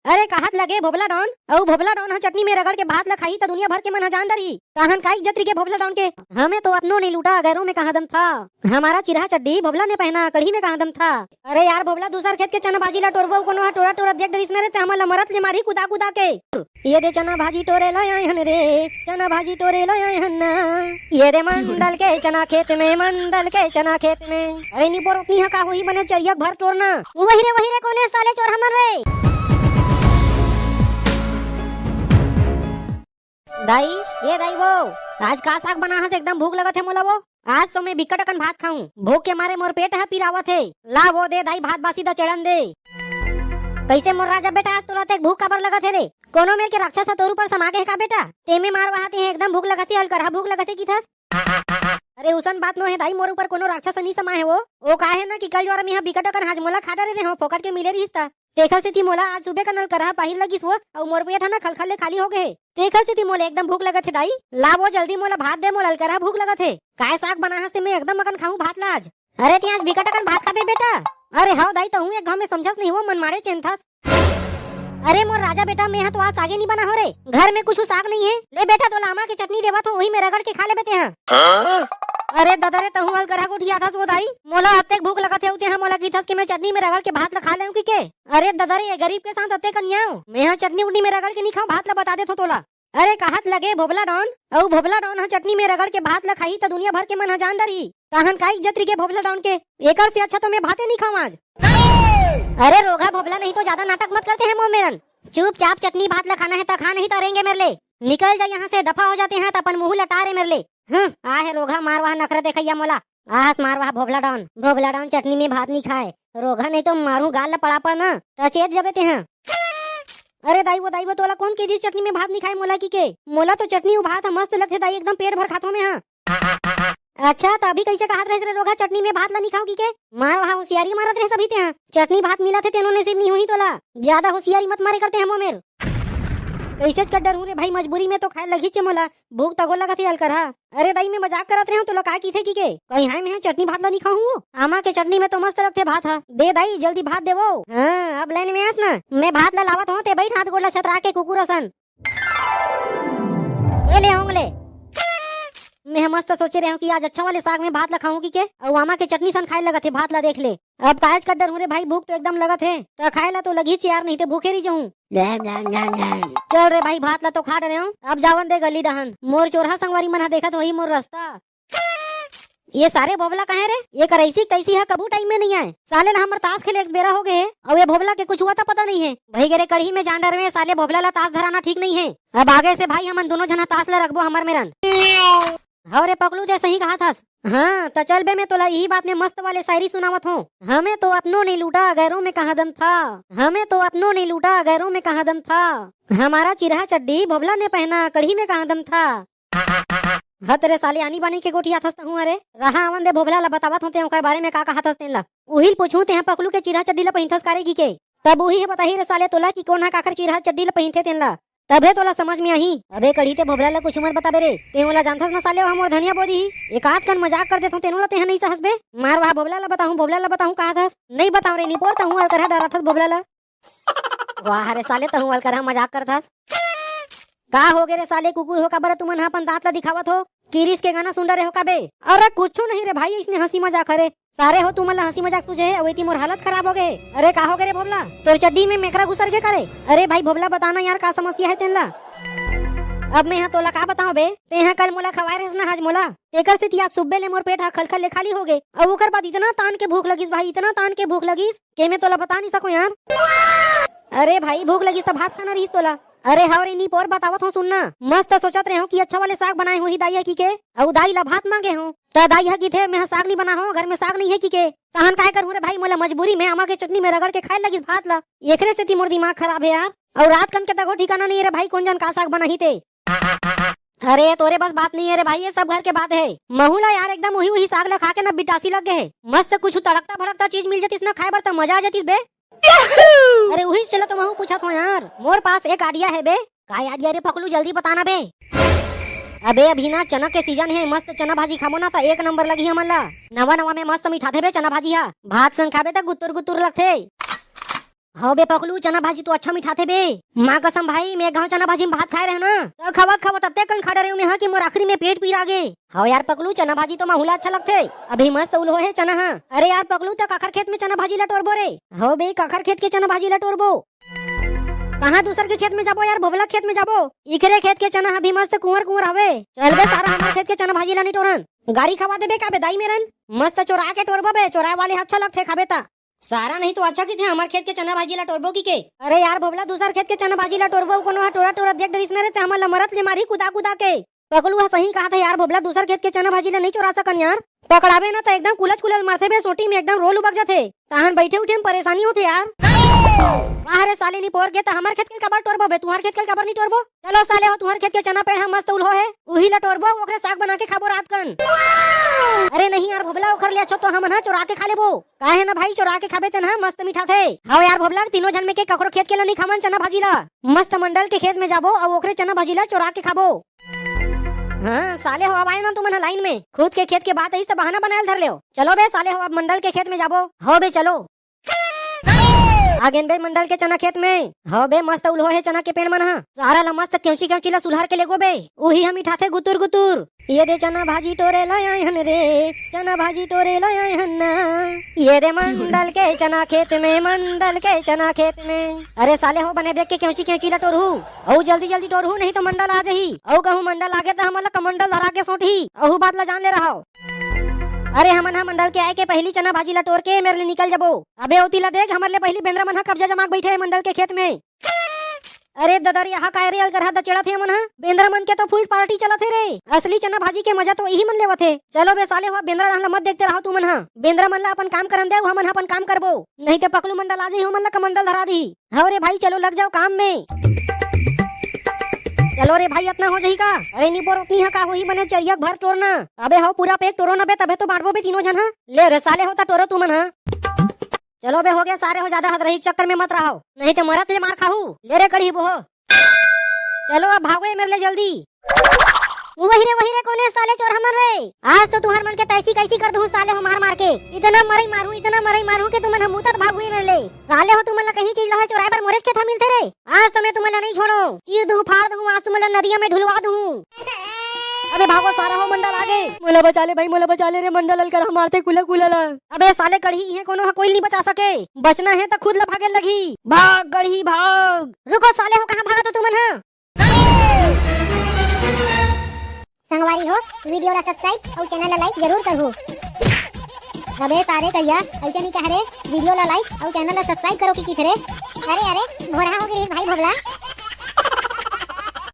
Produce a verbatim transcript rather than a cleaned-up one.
अरे कहत लगे भोभला डॉन, अउ भोभला डॉन ह चटनी में रगड़ के भात ल खाही त दुनिया भर के मन ह जान डरही। तहन का इज्जत रहिगे भोभला डॉन के? हमें तो अपनों ने लूटा, गैरों में कहाँ दम था। हमारा चिरहा चड्डी भोभला ने पहना, कढ़ी में कहाँ दम था। अरे यार भोभला, दूसर खेत के चना भाजी ला टोरबो, कोनो ह टोरा टोरा देख डरिस न रे, ते हमन ला मरत ले मारही कुदा कुदा के। ये दे चना भाजी टोरे ला आए हन रे, चना भाजी टोरे ला आए हन ना। ये दे मंडल के चना खेत में, मंडल के चना खेत में। अरे निपोर, ओतनी ह का होही, बने चरिया भर टोरना। वही रे, वही रे, कोने साले चोर हमन रे। दाई, ये दाई वो, आज का साग बना हस, एकदम भूख लगत हे मोला वो। आज तो मैं बिकट अकन भात खाऊं, भूख के मारे मोर पेट ह पिरावत हे। ला वो दे दाई, भात बासी दा चढ़न दे। कैसे मोर राजा बेटा, आज तोला तेक भूख काबर लगत हे रे? कोनो मेर के राक्षस ह तोर ऊपर समा गे हे का बेटा? तेमे मार वहाते हे, एकदम भूख लगत हे, अलकरहा भूख लगत हे किथस। अरे उसन बात नो हे दाई, मोर ऊपर कोनो राक्षस नी समा हे वो। ओ का हे ना कि कल ज्वार में ह बिकट अकन हाजमोला खा डरे रहे हो, फोकट के मिले रहिस ता। तेखर सेती मोला आज सुबह का नलकरहा पाहिर लगिस वो, अउ मोर पेट ह ना खलखल ले खाली हो गे हे। तेखर सेती मोला एकदम भूख लगत हे दाई। ला वो जल्दी मोला भात दे, मोला अलकरहा भूख लगत हे। काय साग बना हस ते, मैं एकदम अकन खाहूं भात ला आज। अरे ते आज बिकट अकन भात खाबे बेटा? अरे हव दाई, तहूं एक घाव में समझस नहीं वो, मन मारे चेंथस। अरे मोर राजा बेटा, मैं ह तो आज सागे नी बना हो रे, घर में कुछ साग नहीं है। ले बेटा, तोला आमा के चटनी देवत हो, वही में रगड़ के खा लेबे ते ह। अरे ददा रे, तहूं अलकरहा गोठियाथस वो दाई, मोला अतेक भूख लगत हे, उते ह मोला किथस के मैं चटनी में रगड़ के भात ला खा लेऊं कि के? अरे ददा रे, ये गरीब के साथ अतेक अन्याय हो, मैं ह चटनी उटनी में रगड़ के नी खाऊं, भात ला बता देथों तोला। अरे कहत लगे भोभला डॉन, अउ भोभला डॉन ह चटनी में रगड़ के भात ल खाही त दुनिया भर के मन ह जान डरही। तहन का इज्जत रहिगे भोभला डॉन के? एकर से अच्छा तो मैं भाते नहीं खाऊं आज। अरे रोगहा भोभला, नहीं तो ज्यादा नाटक मत करते हैं मोर मेरन। चुपचाप चटनी भात ल खाना है त खा, नहीं तो रेंगे मेर ले। निकल जा यहाँ से, दफा हो जाते हैं त अपन मुंह लटा रे मेर ले। हम्म, आ है रोगहा मारवाह नखरा देखैया मोला। आहस मारवाह भोभला डॉन, भोभला डॉन चटनी में भात नहीं खाए। रोगहा नहीं तो मारू गाल ल पड़ा पड़ ना, त चेत जबे ते ह। अरे दाई वो, दाई वो, तोला कौन के दिस चटनी में भात नहीं खाए मोला की के? मोला तो चटनी अउ भात ह मस्त लगथे दाई, एकदम पेट भर खाथो मैं ह। अच्छा, त अभी कैसे कहत रहिस रे रोगहा, चटनी में भात ला नहीं खाओ की के? मारवाह होशियारी मारत रहे सभी ते ह। चटनी भात मिलत हे तेनो नसीब नहीं होही तोला। ज्यादा होशियारी मत मारे करते हम मोर मेर। कैसेच कर डरहूं रे भाई, मजबूरी में तो खाए लगही चे मोला। भूख तको लगत हे अलकरहा। अरे दाई, मैं मजाक करत रहे हूँ, तोला काय किथे की के? कहीं हाय, मैं चटनी भात ला नहीं खाऊं वो। आमा के चटनी में तो मस्त लगथे भात ह। दे दाई, जल्दी भात दे वो। हाँ, अब लाइन में आस ना, मैं भात ला लावत हूँ, ते बैठ हाथ गोड़ ला छतरा के कुकुर असन। ए ले ओंग ले। मैं ह मस्त सोचे रहे हूँ कि आज अच्छा वाले साग में भात ला खाऊं की के, अउ आमा के चटनी सन खाए लगत हे भात ला, देख ले। अब काहेच कर डरहूं रे भाई, भूख तो एकदम लगत हे। त खाए ला तो लगही चे यार, नहीं ते भूखे रही जाऊं। चल रे भाई, भात ला तो खा डरे हूं, अब जावन दे गली डहन। मोर चोरहा संगवारी मन ह देखत होही मोर रास्ता। ये सारे भोभला कहाँ हे रे? ये करैसी कैसी ह, कभू टाइम में नहीं आए। साले ला हमर ताश खेले एक बेरा हो गे हे, अउ ये भोभला के कुछ हुआ त पता नहीं हे। भई गे रे कढ़ी में जान डरवे, साले भोभला ला ताश धराना ठीक नहीं हे। अब आगे से भाई हमन दोनों झन ह ताश ला रखबो हमर मेरन। हव रे पकलू, ते सही कहत हस। हाँ, त चल बे, मैं तोला इही बात में मस्त वाले शायरी सुनावत हूँ। हमें तो अपनों ने लूटा, गैरों में कहाँ दम था। हमें तो अपनों ने लूटा, गैरों में कहाँ दम था। हमारा चिरहा चड्डी भोभला ने पहना, कढ़ी में कहाँ दम था। हत रे साले, आनी बानी के गोठियाथस तहूँ। अरे रहा, आवन दे भोभला ला, बतावत हों ते ओकर बारे में का कहत हस तेन ला। उही ल पूछूं, ते ह पकलू के चिरहा चड्डी ला पहिनथस का रे की के? तब उही ह बताही रे साले तोला कि कोन ह काखर चिरहा चड्डी ला पहिनथे तेन ला। तभे तोला समझ में आही। अबे कढ़ी, ते भोभला ला कुछ मत बताबे रे, ते ओला जानथस ना साले, ओह मोर धनिया बो दिही। एक आध कन मजाक कर देथों, तेनो ला ते ह नहीं सहस बे। मार वहा भोभला ला बताहूं, भोभला ला बताहूं कहत हस। नहीं बताओं रे निपोर, तहूं अलकरहा डराथस भोभला ला। वाह रे साले, तहूं अलकरहा मजाक करथस। का हो गे रे साले कुकुर हो, काबर तुमन ह अपन दांत ला दिखावत हो? किरिस के गाना सुन डरे हो का बे? अरे कुछू नहीं रे भाई, इसने हंसी मजाक हरे। सारे हो तुमन ला हंसी मजाक सूझे हे, अउ एती मोर हालत खराब हो गे हे। अरे का हो गे रे भोभला, तोर चड्डी में मेकरा घुसर गे का रे? अरे भाई भोभला, बता ना यार, का समस्या हे तेन ला? अब मैं ह तोला का बताओं बे, ते ह कल मोला खवाए रहेस ना हाजमोला, तेकर सेती आज सुब्बे ले मोर पेट ह खलखल ले खाली हो गे, अउ ओकर बाद इतना तान के भूख लगिस भाई, इतना तान के भूख लगिस के मैं तोला बता नहीं सकूं यार। अरे भाई, भूख लगिस त भात खाना रहिस तोला। अरे हव रे निपोर, बतावत हों सुन ना, मस्त सोचत रहे हों कि अच्छा वाले साग बनाए होही दाई ह की के, अउ दाई ला भात मांगे हों, त दाई ह किथे मैं ह साग नहीं बना हों, घर में साग नहीं हे की के। तहन काय करहूं रे भाई, मोला मजबूरी में आमा के चटनी में रगड़ के खाए लगिस भात ला, एकरे सेती मोर दिमाग खराब हे यार। अउ रात कन के तको ठिकाना नहीं हे रे भाई, कोन जन का साग बनाही ते। अरे तोरे बस बात नहीं हे रे भाई, ये सब घर के बात हे। महू ला यार एकदम उही उही साग ला खा के ना बिटासी लग गे हे। मस्त कुछ तड़कता भड़कता चीज मिल जतिस ना खाए बर, त मजा आ जतिस बे। अरे उही चला तो महू पूछत हों यार, मोर पास एक आइडिया हे बे। का आइडिया रे पकलू, जल्दी बताना बे। अबे अभी ना चना के सीजन हे, मस्त चना भाजी खाबो ना त एक नंबर लगही हमन ला। नवा नवा में मस्त मिठाथे बे चना भाजी हा, भात संग खाबे त गुतुर गुतुर लगथे। हव बे पकलू, चना भाजी तो अच्छा मिठाथे बे। माँ कसम भाई, मैं गाँव चना भाजी में भात खाए रहे ना, त खवत खवत अत्ते कन खा डरे में हा कि मोर आखिरी में पेट पीरा गे। हव यार पकलू, चना भाजी तो माहुला अच्छा लगथे। अभी मस्त उलहो हे चना हा। अरे यार पकलू, त काखर खेत में चना भाजी ला टोरबो रे? हव बे, काखर खेत के चना भाजी ला टोरबो? कहाँ दूसर के खेत में जाबो यार, भोभला खेत में जाबो। इकरे खेत के चना हा भी मस्त कुंवर कुंवर हवे। चल बे सारा, हमर खेत के चना भाजी ला नहीं टोरन। गारी खवा देबे का बे दाई मेरन? मस्त चोरा के टोरबो बे, चोराए वाले हा अच्छा लगथे खाबे ता। सारा नहीं तो अच्छा किथे हमर खेत के चना भाजी ला टोरबो की के। अरे यार भोभला, दूसर खेत के चना भाजी ला टोरबो, कोनो हा टोरा टोरा देख डरिस न रे, ते हमन ला मरत ले मारी कुदा कुदा के। पकलू हा सही कहा था यार भोभला, दूसर खेत के चना भाजी ला नहीं चोरा सकन यार। पकड़ाबे ना त एकदम कुलच कुलच मारथे बे, सोटी में एकदम रोल उबक जाथे। तहन बैठे उठे में परेशानी होथे यार। वाह रे साले, निपोर के त हमर खेत के काबर टोरबो बे, तुहर खेत के काबर नहीं टोरबो? चलो साले हो, तुहर खेत के चना पेड़ हा मस्त उलहो हे, उही ला टोरबो, ओकरे साग बना के खाबो रात कन। अरे नहीं यार भोभला, ओखर ले अच्छो तो हमन हा चोरा के खा लेबो। काहे ना भाई, चोरा के खाबे तेन हा मस्त मिठाथे। हव यार भोभला, तीनों झन में के ककरो खेत के ला नहीं खावन चना भाजी ला। मस्त मंडल के खेत में जाबो अउ ओकरे चना भाजी ला चोरा के खाबो। हाँ साले हो, अब आए ना तुमन ह लाइन में। खुद के खेत के बात आइस त बहाना बनाए ल धर लेव। चलो बे साले हो, अब मंडल के खेत में जाबो। हो बे चलो। आ गेन बे मंडल के चना खेत में। हो बे, मस्त उलहो हे चना के पेड़ मन ह। सारा ला मस्त केंची केंची ला सुलहर के लेगो बे। उही हम मिठाथे गुतुर गुतुर। ये दे चना भाजी टोरे ला आए हन रे, चना भाजी टोरे ला आए हन ना। ये दे मंडल के चना खेत में, मंडल के चना खेत में। अरे साले हो, बने देख के केंची केंची ला टोरहू। अउ जल्दी जल्दी टोरहू, नहीं तो मंडल आ जाही। अउ कहूँ मंडल आगे त हमन ला कमंडल धरा के सोटही। अहू बात ला जान ले रहव। अरे हमन ह मंडल के आए के पहिली चना भाजी ला टोर के मेर ले निकल जबो। अबे ओती ला देख, हमर ले पहिली बेंदरा मन ह कब्जा जमा के बइठे हे मंडल के खेत में। अरे ददा रे, यहाँ काय रे अलकरहा दचेड़त हे हमन ह? बेंदरा मन के तो फुल पार्टी चलत हे रे। असली चना भाजी के मजा तो इही मन लेवत हे। चलो बे साले हो, बेंदरा मन ला मत देखते रहो तुमन ह। बेंदरा मन ला अपन काम करन दे, हमन ह अपन काम करबो। नहीं ते पकलू मंडल आ जाही, हमन ला कमंडल धरा दी। हव रे भाई, चलो लग जाओ काम में। चलो रे भाई, अतना हो जाही का? अरे निपोर, ओतनी ह का होही, बने चरिया भर टोरना। अबे हव, पूरा पैक टोरो ना बे, तभे तो बांटबो बे तीनों झन ह। ले रे साले हो, त टोरो तुमन ह। चलो बे, हो गया सारे हो, ज्यादा हतरही के चक्कर में मत रहो, नहीं तो मरत ले मार खाहू। ले रे कढ़ी बोहो। चलो अब भागो ये मेरे ले जल्दी। वही रे, वही रे, कोने साले चोर हमन रे? आज तो तुहर मन के तैसी कैसी कर दूं साले हो मार मार के। इतना मरई मारू, इतना मरई मारू कि तुमन हम मुतत भागू ये मेरे ले। साले हो तुमन ला कहीं चीज ला चोराए बर मोरेच खेत ह मिलथे रे। आज तो मैं तुमन ला नहीं छोड़ो, चीर दूं, फाड़ दूं, आज तुमन ला नदिया में ढुलवा दूं। अबे भागो सारा हो, मंडल आगे। मोला बचा ले भाई, मोला बचा ले रे, मंडल अलकरहा मारथे कुला कुला ला। अबे साले कढ़ी, इहे कोनो ह कोई नहीं बचा सके। बचना हे त खुद ला भागे लगही। भाग कढ़ी भाग। रुको साले हो, कहाँ भागा तो तुमन ह? संगवारी हो, वीडियो ला सब्सक्राइब अउ चैनल ला लाइक जरूर करहू। अबे सारे कहिया, ऐसे नहीं कह रे, वीडियो ला लाइक अउ चैनल ला सब्सक्राइब करो कि किथे रे? अरे अरे, भोरहा हो गिरीस भाई भोभला।